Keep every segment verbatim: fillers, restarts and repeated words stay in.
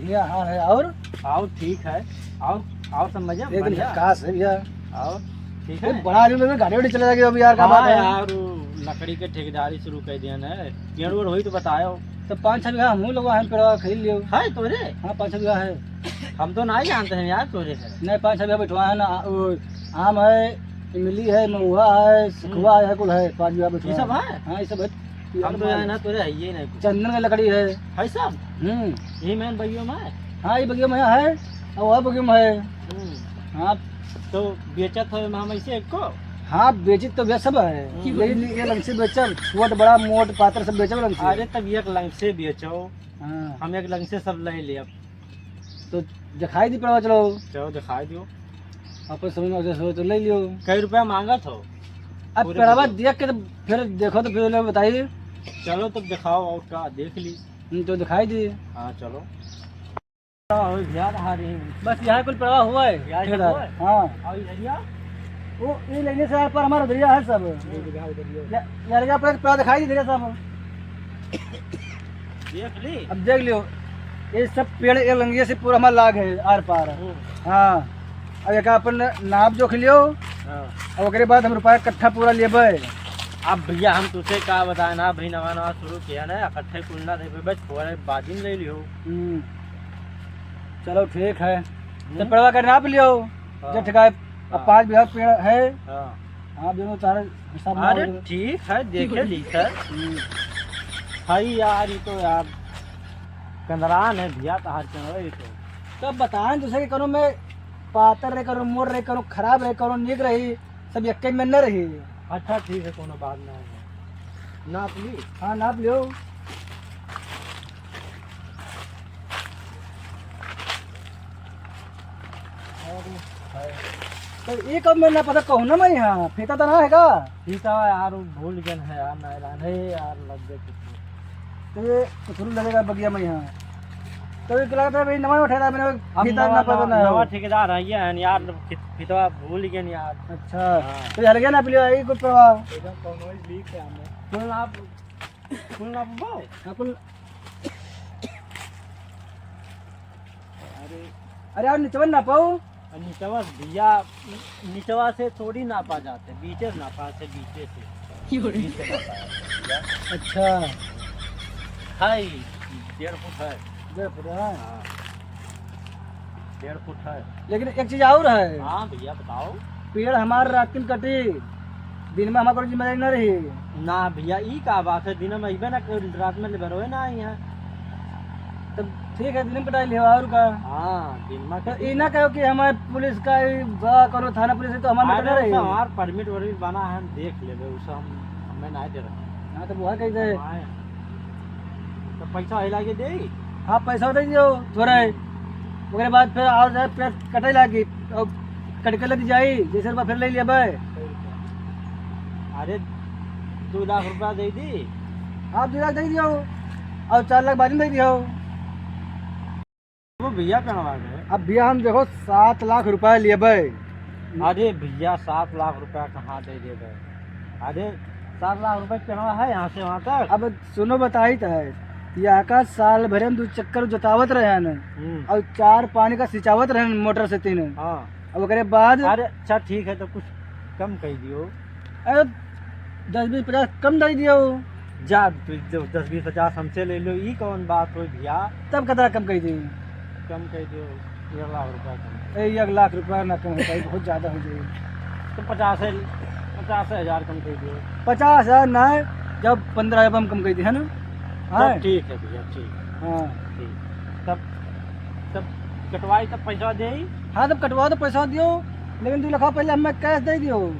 यहाँ है और? और ठीक है। और, और सब मजे में? एकदम बढ़िया। झक्कास है भैया। और ठीक है? बड़ा आदमी लोग गाड़ी वाड़ी चले लगे अभी यार, का बात है? यार, वो लकड़ी के ठेकेदारी शुरू कर दिया ना, पेड़ वेड़ होई तो बतायो। तो पाँच छः बीघा हमहूँ लोग हैं, पेड़वा खरीद लियो। है तोरे? हाँ, पाँच छः बीघा है। हम तो ना ही जानते हैं यार तोरे से। नहीं, पाँच छः बीघा बैठवा है ना, वो आम है, इमली है, महुआ है, सिखुआ है, कुल है, पाँच बीघा बैठवा ये सब है। है? हाँ, ये सब है। हम तो यहाँ ना तोरे है ये नहीं कुछ। चंदन का लकड़ी है। है सब? हम्म। यही मेन बगियो में है? हाँ, ये बगियो में है, और वह बगियो में है। हम्म। हाँ। तो बेचत हो हम ऐसे एक को? हाँ, बेचित तो बेच सब है। हम्म। यही, ये लंग से बेचब, छोट, बड़ा, मोट, पातर सब बेचब लंग से। अरे, तब एक लंग से बेचो। हाँ। हम एक लंग से सब ले लेब। तो दिखाई दी पेड़वा, चलो। चलो, दिखाई दियो। अपन समझ में जैसे हो तो ले लियो। कई रुपया मांगत हो? अब पूरे पेड़वा पूरे। देख के तो फिर देखो तो फिर लोग बताइए। चलो, तब दिखाओ और का, देख ली। हम्म, तो दिखाई दी। हाँ, चलो। और यार, आ रही है। बस यहाँ कुल पेड़वा हुआ है। यहाँ सब ठेकेदार। हुआ है? हाँ। और इधरिया? वो ये लेने से यार पर हमारा उधरिया है सब। ये दिखाओ, इधरिया। या-, यार, क्या पेड़, पेड़ दिखाई दे रहा सब। देख ली? अब देख लियो, ये सब पेड़ ये लंगिया से पूरा हमारा लाग है आर पार। हम्म। हाँ, अब एक अपन नाप जोख लियो, हाँ। और ओकरे बाद हम रुपया इकट्ठा पूरा लेबे। अब भैया हम तुझे का बताए ना, अभी नवा नवा शुरू किया ना, इकट्ठे कुल ना देबे, बस थोड़े बाजी में ले लियो। हम्म, चलो ठीक है, तो हम्म। पेड़वा का नाप लियो, हाँ। जो ठेका है, अब हाँ। पाँच बीघा पेड़ है। हाँ। हाँ, दोनों चार हिसाब में अरे हो गए। ठीक है, देखे ठीक है। हम्म। भाई यार, ये तो यार कंदरान है भैया, तहार चढ़ो ये तो। तब बताएं दूसरे के करो में पातर रहे, करो मोर रहे, करो खराब रहे, करो नीक रही, सब एक में न रही। अच्छा ठीक है, कोनो बात ना है। नाप ली? हाँ, नाप लियो। तो ये कब मैं ना पता कहूँ ना मैं यहाँ, फीता तो ना है का? फीता यार, वो भूल गए हैं यार, नायलान है यार, लग गए कुछ। तो ये कुछ लगेगा बगिया में यहाँ। तो ये लगता है भाई, नवा उठा रहा मैंने, हम फीता नवा, ना पता नवा, ना हो। नवा ठेकेदार है ये है यार, फी-, फीतवा भूल गए यार। अच्छा। हाँ। तो हर गया ना पहले, ये कुछ प्रभाव। एकदम कौन लीक है हमें। कुल नाप, कुल नाप बा? हाँ, कुल। अरे। अरे यार, निचवा ना पाऊ। निचवा भैया, निचवा से थोड़ी नापा जाते, बीचे से नापा से, बीचे से। क्यों रे? बीचे से नापा जाते भैया। अच्छा। है, डेढ़ फुट है। डेढ़ फुट है? हाँ। डेढ़ फुट है। लेकिन एक चीज और है। हाँ भैया, बताओ। पेड़ हमार रात दिन कटी, दिन में हमार कोई जिम्मेदारी ना रही। ना भैया, ई का बात है, दिन में अइबे ना करी, रात में लेबरवे ना आई है। तब ठीक है, दिन में कटाई लियो, और का? हाँ, दिन में तो कटी। ई ना कहो कि हमार पुलिस का ई बा, कोनो थाना पुलिस है तो हमार अरे, matter ना रही। हमार permit वर्मिट बना है, हम देख लेबे, उसे हम, हमें ना दे रहे। हाँ, तो वो है कैसे? आए। तो पैसा हिला के दे? हाँ, पैसा दे दियो थोड़ा। ओकरे बाद फिर और जाए, पेड़ कटे लागी, और कट के लग जाई, जैसे रुपया फिर ले लेबे। अरे, दो लाख रुपया दे दी। हाँ, दो लाख दे दियो, और चार लाख बाद में दे दियो। वो भैया पेड़वा के। अब भैया हम देखो सात लाख रुपया लेबे। अरे भैया, सात लाख रुपया कहाँ दे देबे? अरे, सात लाख रुपया पेड़वा है यहाँ से वहाँ तक। अब सुनो, बताई तो है, यहाँ का साल भरे में दो चक्कर जोतावत रहे हैं हम्म। और चार पानी का सिंचावत रहे हैं मोटर से तीन। हाँ। अब ओकरे बाद अरे अच्छा ठीक है, तो कुछ कम कर दियो। अरे, दस बीस पचास कम दे दियो। जा, तू जो दस बीस पचास हमसे ले लो, ई कौन बात होई भैया? तब कितना कम कर दी? कम कर दियो, एक लाख रुपया कम। ए, एक लाख रुपया ना कम हो पाई, बहुत ज्यादा हो जाई। तो पचास है, पचास हजार कम कर दियो। पचास हजार ना, जब पन्द्रह हजार हम कम कर दी, है ना? हाँ। तब ठीक है भैया, ठीक है। हाँ। ठीक। तब, तब कटवाई, तब पैसा दे। हाँ, तब कटवा तो पैसा दियो, लेकिन दो लाख पहले हमें cash दे दियो।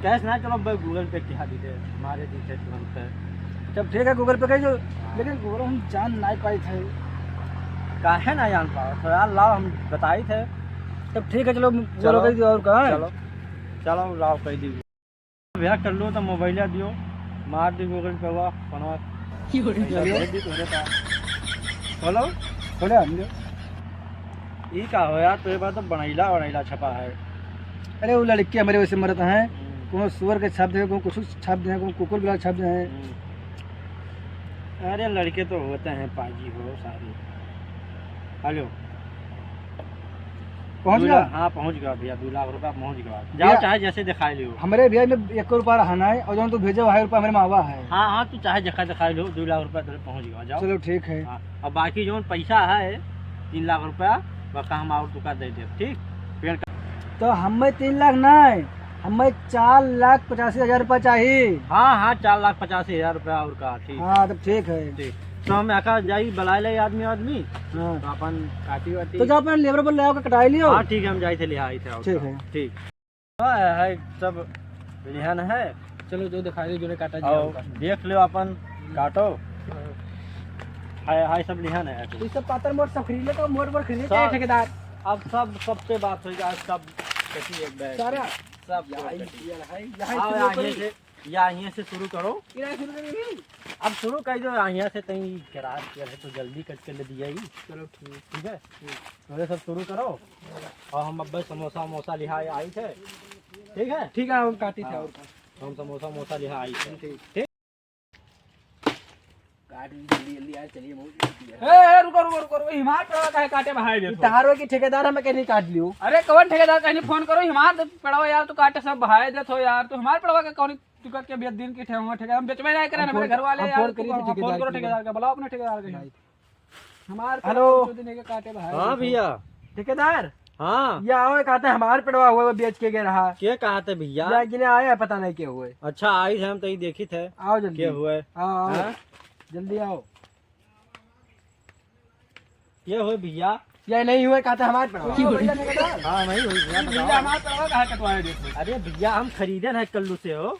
Cash ना, चलो, भाई, Google Pay किया दीजिए, हमारे दीजिए तुरंत। जब ठीक है, Google Pay कर दो, हाँ। लेकिन Google हम जान नहीं पाई थे। काहे ना जान पाओ? तो यार, लाओ, हम बताई थे। तब ठीक है, चलो, Google चलो। कर दियो और कहाँ है? चलो, चलो, लाओ, कर दीजिए। भैया, कर लो तो मोबाइल दियो, मार दी Google Pay हुआ, फोनवा। की बोल रही पैसा है? भेज दी तोरे पास। Hello? थोड़े हम दे। ई का हो यार, तोरे पास तो बनैला, बनैला छपा है। अरे, वो लड़के हमारे वैसे मरत हैं, हम्म। कोनो सुअर के छाप दे, कोनो कुछ छाप दे, कोनो कुकुर बिलार छाप दे हैं। हम्म। अरे, लड़के तो होते हैं पाजी हो सारे। हेलो। पहुँच गया? हाँ, पहुँच गया भैया, दो लाख रुपया पहुँच गया। जाओ भैया, चाहे जैसे दिखाई लियो। हमरे भैया में एक रुपया रहा ना है, और जौन तू भेजे, वही रुपया हमरे में आवा है। हाँ, हाँ, तू चाहे जैसे दिखाई लियो, दो लाख रुपया तेरे पहुँच गया, जाओ। चलो, ठीक है। हाँ, और बाकी जौन पैसा है, तीन लाख रुपया, बस हम और तुका दे देब, ठीक? पेड़ का तो हमें तीन लाख ना है, हमें चार लाख पचासी हजार रुपया चाहिए। हाँ, हाँ, चार लाख पचासी हजार रुपया और का, ठीक। हाँ, तब ठीक है। ठीक। तो हम एका जाई, बुलाए ले आदमी, आदमी। हाँ। तो अपन काटी वाटी। तो जो अपन लेबर पर ले आओ के कटाई लियो। हाँ, ठीक है, हम जाई थे ले आई थे और ठीक का। है। ठीक। हाँ, है, सब बिहान है। चलो, जो दिखा दे, जो काटा जी और होगा। देख लो अपन, काटो। हाँ। हाय, हाय, सब लिहान है। ये सब पातर मोट सब खरीद ले, तो मोट मोट खरीद ले, सब। चाहे ठेकेदार। अब सब, सबसे बात होई, आज सब कटी एक बैग। सारा। सब यही कटी। ये है, यही आओ, शुरू यहाँ करी। से या यहाँ से शुरू करो। किराया शुरू करेंगे? अब शुरू कर दो, यहाँ से तई गराज के है तो जल्दी कट के ले दिया ही। चलो ठीक। ठीक है? हम्म। तो ये सब शुरू करो और हम अब समोसा वमोसा लिहा आई थे। ठीक है? ठीक है, हम काटी थे हाँ। और का। तो हम समोसा वमोसा लिहा आई थे। ठीक। ठीक? काट ली जल्दी जल्दी यार, चलिए बहुत जल्दी है। ए, ए, रुको, रुको, रुको, रुको, हमार पेड़वा काहे काटे बहाए देत हो? तारो की ठेकेदार हमें कहनी काट लियो। अरे कौन ठेकेदार, कहनी फोन करो, हमार पेड़वा यार तू काटे सब बहाए देत हो यार, तू हमार पेड़वा के कौन तू करके बेच दिन की ठेहुआ ठेका, हम बेचबे नहीं करे, हम हमारे फोन, घर वाले हम यार, फोन तू करिए कौन, ठेकेदार फोन करो के। ठेकेदार का, बुलाओ अपने ठेकेदार का। भाई। हमार हेलो। पेड़वा दो दिन के काटे बहाए हाँ देत हो। भैया। ठेकेदार। हाँ। ये आओ, कहते हैं हमार पेड़वा हुए, वो बेच के गए रहा। के कहते भैया? या गिने आए हैं, पता नहीं के हुए। अच्छा, आई है, हम तो ये देखी थे। आओ जल्दी। के हुए? आओ, आओ। हाँ? जल्दी आओ। ये हुए भैया? ये नहीं हुए, कहते हमार पेड़वा। क्यों भैया ठेकेदार? हाँ, वही हुई भैया, ये बताओ। भैया हमार पेड़वा काहे कटवाए देत हो? अरे भैया, हम खरीदे ना कल्लू से हो।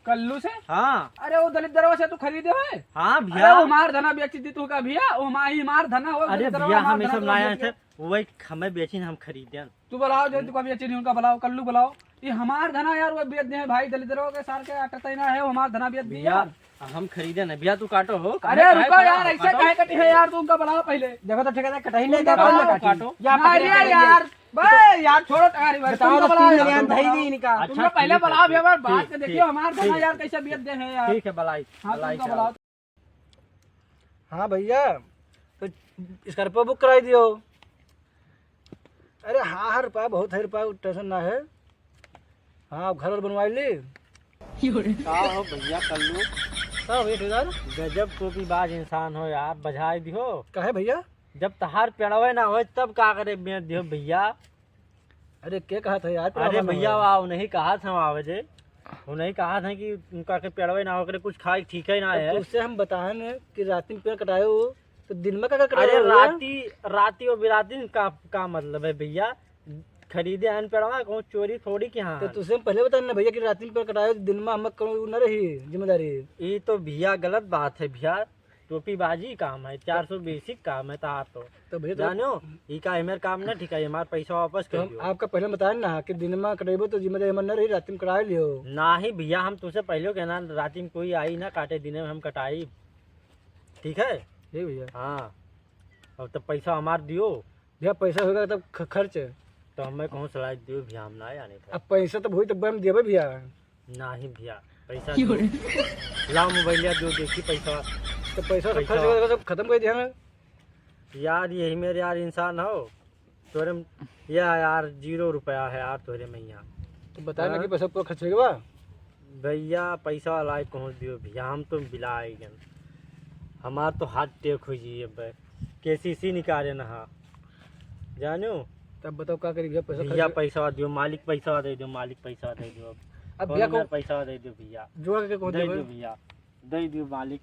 कल्लू से? हाँ। अरे वो दलित दरवा से तू खरीदे है? हाँ भैया। अरे वो हमार धना बेच दी तू का भैया, वो हमार, हमार धना हो, अरे दलित दरवा भैया, हमार हम ये धना सब ना आए बेच थे, गया। वही हमें बेची, हम खरीदे। तू बुलाओ, जो तू का बेची नहीं, उनका बुलाओ, कल्लू बुलाओ। ये हमार धना यार, वो बेच दे हैं भाई, दलित दरवा के सार के अटता ही ना है, वो हमार धना बेच दी भैया, यार। हम खरीदे ना भैया, तू काटो हो, अरे काहे रुको खाया यार, हो? ऐसे काटो। काहे कटी है यार, तू उनका बुलाओ पहले। देखो तो ठेकेदार कटाई ले उनका जाता है, बुलाओ। काटी। काटो। या अरे पहले यार, बे यार, छोड़ो तुम्हारी बात, बताओ तुमका तो बुलाओ तीन यार। महीना धई दी इनका। अच्छा, तुमका पहले ठीक है, बुलाओ, ठीक, हमार बात ठीक, के देखियो, ठीक, हमार धना ठीक, यार ठीक। कैसे बेच दे हैं यार। ठीक है, बुलाई, हाँ, बुलाई तुमका साहब। बुलाओ। हाँ भैया, तो Scorpio book कराई दियो। अरे हाँ, हाँ, रुपया बहुत है, रुपया tension ना है। हाँ, अब घर वर बनवाई ली। का हो भैया कल्लू? का हो भैया ठेकेदार? गजब टोपीबाज इंसान हो यार, बजाय दिहो। काहे भैया? जब तहार पेड़वे ना होए तब का करे बेच दिहो भैया? अरे के कहत है यार, पेड़वा अरे ना भैया होए? वाह, उन्हीं कहत हम आवे जे। उन्हीं कहत है कि उनका के पेड़वे ना होए, कुछ खाए ठीक है ना तब है। तो उससे हम बताए न कि रात में पेड़ कटाए हो, तो दिन में का, का कटाए अरे हो भैया? राती, राती और बिराती का, का मतलब है भैया? खरीदे आन पेड़वा, कहूँ चोरी थोड़ी के हाँ। तो तुझसे हम पहले बताए ना भैया कि रात में पेड़ कटाए हो, तो दिन में हम कहूँ न रही जिम्मेदारी। ई तो भैया गलत बात है भैया, टोपीबाजी काम है, चार सौ बीस ही काम है तार तो। तो भैया तो जानो, ई का हमार काम ना ठीक है, हमार पैसा वापस तो कर हम दियो। आपका पहले बताए ना कि दिन में कटेबो तो जिम्मेदारी हमार न रही, रात में कटाए लियो। नाही भैया, हम तुझसे पहले कहना, रात में कोई आई ना काटे, दिन में हम कटाई, ठीक है? ये भैया। हाँ, अब तो पैसा हमार दियो। भैया पैसा होगा तब ख-, खर्च। तो हमें कहूँ सलाह दियो भैया, हम ना आने थे। अब पैसा तो वही तो हम देबे भैया। नाही भैया, पैसा क्यों दो। रे? लाओ मोबाइल दो, देखी पैसा। तो पैसा सब पैसा। खर्च हो गया, सब खत्म कर दिया ना। यार, यही मेरे यार इंसान हो। तोरे म-, या यार, जीरो रुपया है यार तोरे में यहाँ। तो बता ना हाँ? कि पैसा पूरा खर्च हो गया? भैया, पैसा वाला ही पहुँच दियो भैया, हम तो बिला गए। हमार तो heart attack हो जाइए अब। केसीसी निकाले ना हा। जानो? तब बताओ का करी भैया, पैसा भैया, खर्च पैसा दियो, मालिक पैसा दे दो, मालिक पैसा दे दो। अब अब भैया कौन को यार पैसा दे दो भैया। जोड़ के कौन दे देबे? दो भैया, दे दो मालिक,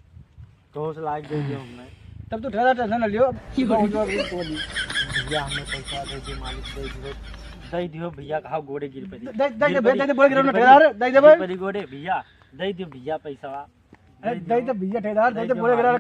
तो हौसला दे दो हमें। तब तो ठहरा, tension ना लियो, अब क्यों? बहुत जोर से बोली। भैया, हमें पैसा दे दो मालिक, दे दो, दे दो भैया, कहा गोड़े गिर पड़ी। दे, दे, दे, गिर पड़ी, दे, दे, बोल गिर गिर पड़ी, ठहरा रे, दे दे गिर भाई। पड़ी गोड़े भैया, दे दो भैया पैसा। अरे, दे दे भैया ठेकेदार, दे दे दे बोले भैया।